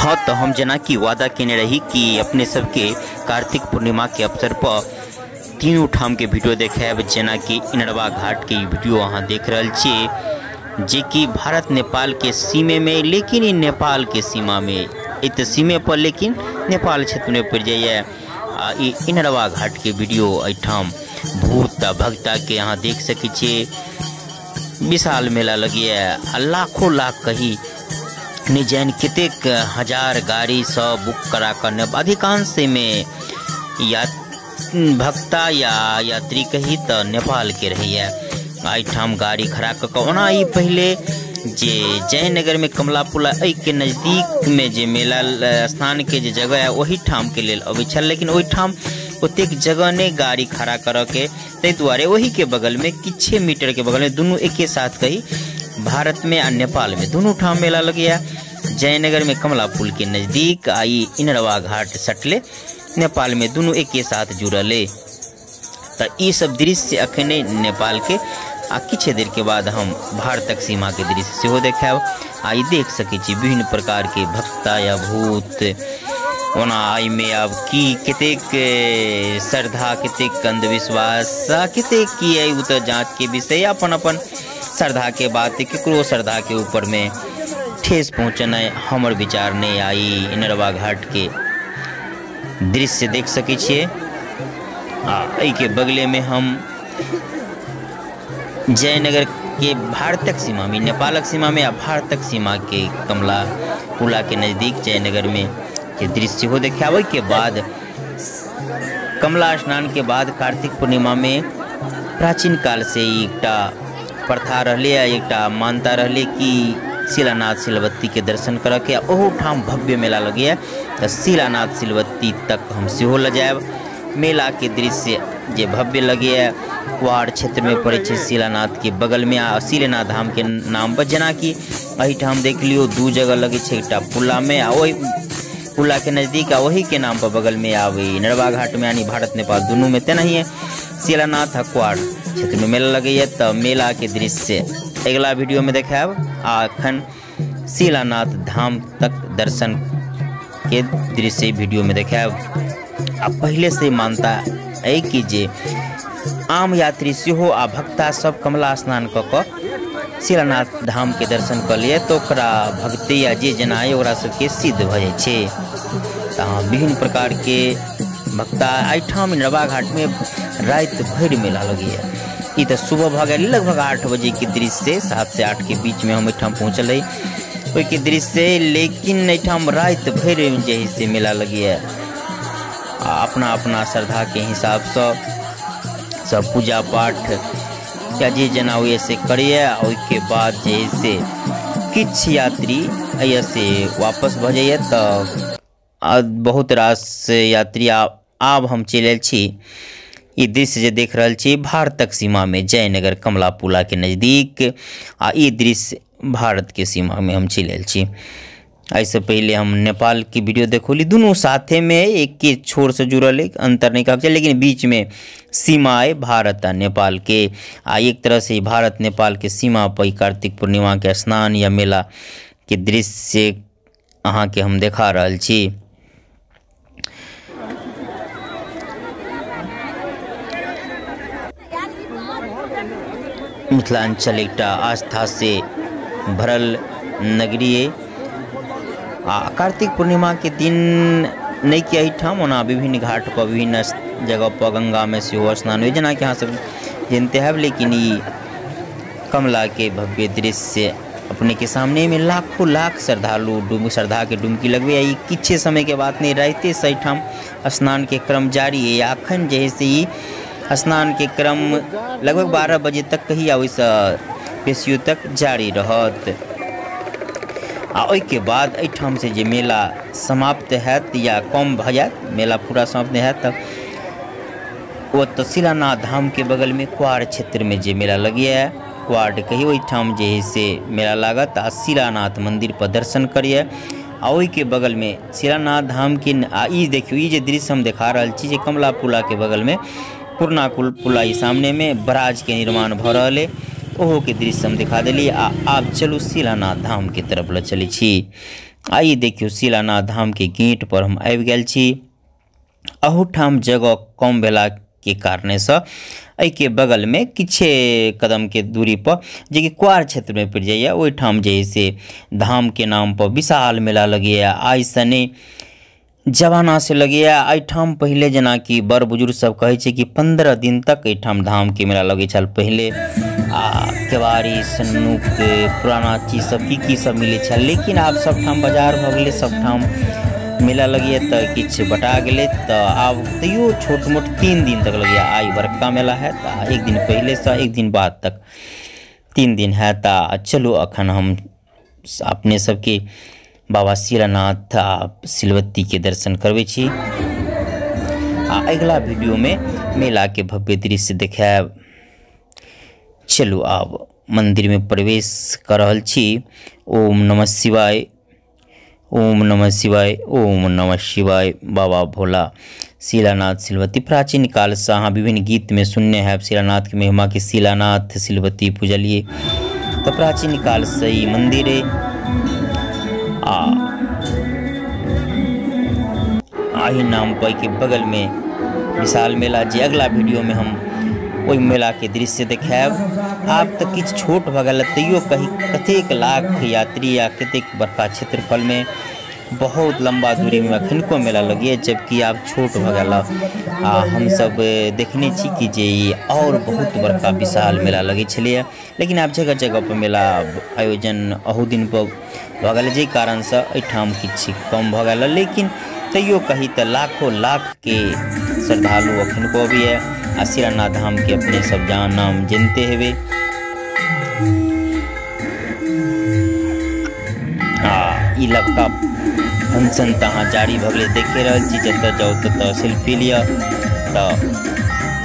हाँ तो हम जेना कि वादा केने रही कि अपने सबके कार्तिक पूर्णिमा के अवसर पर तीनों ठाम के वीडियो देखायब, जेना कि इनरवा घाट के वीडियो अहाँ देख रहल छी जे कि भारत नेपाल के सीमे में, लेकिन ई नेपाल के सीमा में ई तऽ सीमे पर लेकिन नेपाल क्षेत्र में पड़ि जाइए। आ ई इनरवा घाट के वीडियो एहिठाम भूत आ भक्ता के अहाँ देख सकै छियै। विशाल मेला लगैए आ लाखों लाख कही नहि जानि कतेक हजार गाड़ी सब बुक करा कऽ अधिकांश में या भक्ता या यात्री कही तऽ नेपाल के रहैए। एहिठाम गाड़ी खड़ा कऽ कऽ ओना ई पहिले जे जयनगर में कमला पुला एहि के नजदीक में जे मेला स्थान के जे जगह है ओहि ठाम के लेल अबै छल, लेकिन ओहिठाम ओतेक जगह नहि गाड़ी खड़ा करऽ के, ताहि दुआरे ओहि के बगल में किछे मीटर के बगल में दुनू एके साथ कही भारत में आ नेपाल में दुनू ठाम मेला लगैया। जयनगर में कमला पुल के नजदीक आ ई इनरवा घाट सटले नेपाल में दुनू एके साथ जुड़ल अइ। तऽ ई सब दृश्य अखने नेपाल के आ किछु देर के बाद हम भारतक सीमा के दृश्य सेहो देखायब। आ ई देख सकै छी विभिन्न प्रकार के भक्ता या भूत। ओना एहिमे आब की कतेक श्रद्धा, कतेक अंधविश्वास, कतेक की है ओ तऽ जाँच के विषय, अपन अपन श्रद्धा के बात, केकरो श्रद्धा के ऊपर में ठेस पहुँचनाइ हमर विचार नहि। आ ई इनरवा घाट के दृश्य देख सकै छियै। आ एहिके बगले में हम जयनगर के भारतक सीमा में, नेपालक सीमा में आ भारतक सीमा के कमला पुला के नजदीक जयनगर में के दृश्य हो देखायब। ओहिके बाद कमला स्नान के बाद कार्तिक पूर्णिमा में प्राचीन काल से एकटा प्रथा रहलै, एकटा मान्यता रहलै कि शिलानाथ सिलवत्ती के दर्शन करऽ के, ओहू ठाम भव्य मेला लगैए तऽ शिलानाथ सिलवत्ती तक हम सेहो लऽ जायब। मेला के दृश्य जे भव्य लगैए कुआर क्षेत्र में पड़ै छै शिलानाथ के बगल में आ शिलेनाथ धाम के नाम पर, जेनाकि एहिठाम देख लियौ दू जगह लगै छै, एकटा पुला में आ ओहि पुला के नजदीक आ ओही के नाम पर बगल में आब इनरवा घाट में, यानी भारत नेपाल दुनू में तेनाहिए शिलानाथ आ कुआर क्षेत्र में मेला लगैए। तऽ मेला के दृश्य अगिला वीडियो में देखायब। आ एखन शिलानाथ धाम तक दर्शन के दृश्य वीडियो में देखायब। आ पहिले से मानता है कि जे आम यात्री सेहो आ भक्ता सब कमला स्नान कऽ कऽ शिलानाथ धाम के दर्शन कऽ लिए तऽ ओकरा भक्ति या जे जेना अइ ओकरा सबके सिद्ध भऽ जाइ छै। तऽ विभिन्न प्रकार के भक्ता एहिठाम इनरवा घाट में राति भरि मेला लगैए। ई तऽ सुबह भऽ गेल लगभग 8 बजे के दृश्य, 7 से 8 के बीच में हम एहिठाम पहुँचल रही ओहिके दृश्य, लेकिन एहिठाम राति भरि जे है से मेला लगैए। आ अपना अपना श्रद्धा के हिसाबसँ सब पूजा पाठ या जे जेना होइए से करैए। ओहिके बाद जे है से किछु यात्री एहिसँ वापस भऽ जाइए। तऽ बहुत रास यात्री आब हम चलि आयल छी। ई दृश्य जे देख रहल छी भारतक सीमा में जयनगर कमला पुला के नजदीक, आ ई दृश्य भारत के सीमा में हम चलि आयल छी। एहिसँ पहिले हम नेपाल के वीडियो देखौली, दुनू साथे में एक के छोर से जुड़ल है, अंतर नहीं कहक चाही, लेकिन बीच में सीमा है भारत आ नेपाल के। आ एक तरह से भारत नेपाल के सीमा पर कार्तिक पूर्णिमा के स्नान या मेला के दृश्य अहाँ के हम देखा रहल छी। मिथिलांचल एकटा आस्था से भरल नगरी है। आ कार्तिक पूर्णिमा के दिन नहि कि एहिठाम, ओना विभिन्न घाट पर विभिन्न जगह पर गंगा में सेहो स्नान होइ, जेनाकि अहाँ सब जानते हैब, लेकिन ई कमला के भव्य दृश्य अपने के सामने में लाखों लाख श्रद्धालु श्रद्धा के डुबकी लगबैए। ई किछे समय के बात नहीं, राइते से एहिठाम स्नान के क्रम जारी है। अखन जे है से ई स्नान के क्रम लगभग 12 बजे तक कही आ ओहिसँ बेसियो तक जारी रहत। आ ओहिके बाद एहिठाम से जे मेला समाप्त हैत या कम भऽ जायत, मेला पूरा समाप्त नहि हैत, तऽ ओतऽ शिलानाथ धाम के बगल में कुआर क्षेत्र में जे मेला लगैए वार्ड कही, ओहिठाम जे है से मेला लागत आ शिलानाथ मंदिर पर दर्शन करिए। आ ओहिके बगल में शिलानाथ धाम के आ ई देखियौ ई जे दृश्य हम देखा रहल छी जे कमला पुला के बगल में पुरना पुला ई सामने में बराज के निर्माण भऽ रहल है, ओहो के दृश्य हम दिखा देली। आ आब चलू शिलानाथ धाम के तरफ ल चलै छी। आ ई देखियौ शिलानाथ धाम के गेट पर हम आबि गेल छी। अहूठाम जगह कम भेला के कारणेसँ एहिके बगलमे किछे कदमके दूरी पर जेकि क्वार क्षेत्रमे पड़ि जाइए ओहिठाम जे है से धामके नाम पर विशाल मेला लगैए। आइसँ नहि जमाना से लगैए। एहिठाम पहिले जेनाकि बड़ बुजुर्ग सब कहै छै कि 15 दिन तक एहिठाम धामके मेला लगै छल पहिले। आ केवाड़ी सन्नूक पुराना चीज सब की सब मिलै छल, लेकिन आब सबठाम बाजार भऽ गेलै, सबठाम मेला लगैए तऽ किछु बटा गेलै। तऽ आब तैयो छोट मोट 3 दिन तक लगैए। आइ बड़का मेला हैत आ एक दिन पहिलेसँ एक दिन बाद तक 3 दिन हैत। आ चलू अखन हम अपने सबके बाबा शिलानाथ आ सिलवत्ती के दर्शन करबै छी आ अगिला वीडियोमे मेलाके भव्य दृश्य देखायब। चलू आब मंदिरमे प्रवेश कर रहल छी। ओम नमः शिवाय, ओम नमः शिवाय, ओम नमः शिवाय। बाबा भोला शिलानाथ सिलवती प्राचीन कालसँ अहाँ विभिन्न गीतमे सुनने हैब शिलानाथ के महिमा के शिलानाथ सिलवती पूजलिए। तऽ प्राचीन कालसँ ई मंदिर अइ आ एहि नाम पर के बगलमे विशाल मेला, जे अगला वीडियोमे हम ओहि मेलाके दृश्य देखायब। आब तऽ किछु छोट भऽ गेल तैयो कही कतेक लाख यात्री या कतेक बड़का क्षेत्रफलमे बहुत लम्बा दूरीमे अखनको मेला लगैए, जबकि आब छोट भऽ गेल। आ हमसब देखने छी कि जे ई आओर बहुत बड़का विशाल मेला लगै छलैए, लेकिन आब जगह जगह पर मेला आयोजन अहू दिन पर भऽ गेल, जाहि कारणसँ एहिठाम किछु कम भऽ गेल। लेकिन तैयो कही तऽ लाखों लाख के श्रद्धालु अखनको अबैए आ शिलानाथ धाम के अपने सब जान नाम जानते हेबै। आ ई लबका फंक्शन तऽ अहाँ जारी भऽ गेलै, देखे रहल छी, जतऽ जाउ ततऽ सेल्फी लिअ। तऽ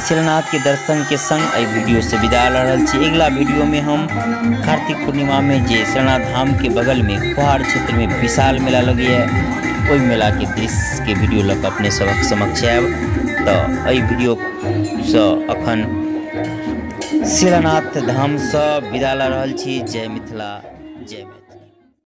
शिलानाथ के दर्शन के संग एहि वीडियो से विदा लऽ रहल छी। अगिला वीडियो में हम कार्तिक पूर्णिमा में जे शिलानाथ धाम के बगल में कुहार क्षेत्र में विशाल मेला लगैए ओहि मेला के दृश्य के वीडियो लऽ कऽ अपने सबक समक्ष आयब। तऽ एहि वीडियोसँ अखन शिलानाथ धामसँ विदा लऽ रहल छी। जय मिथिला, जय मैथिली।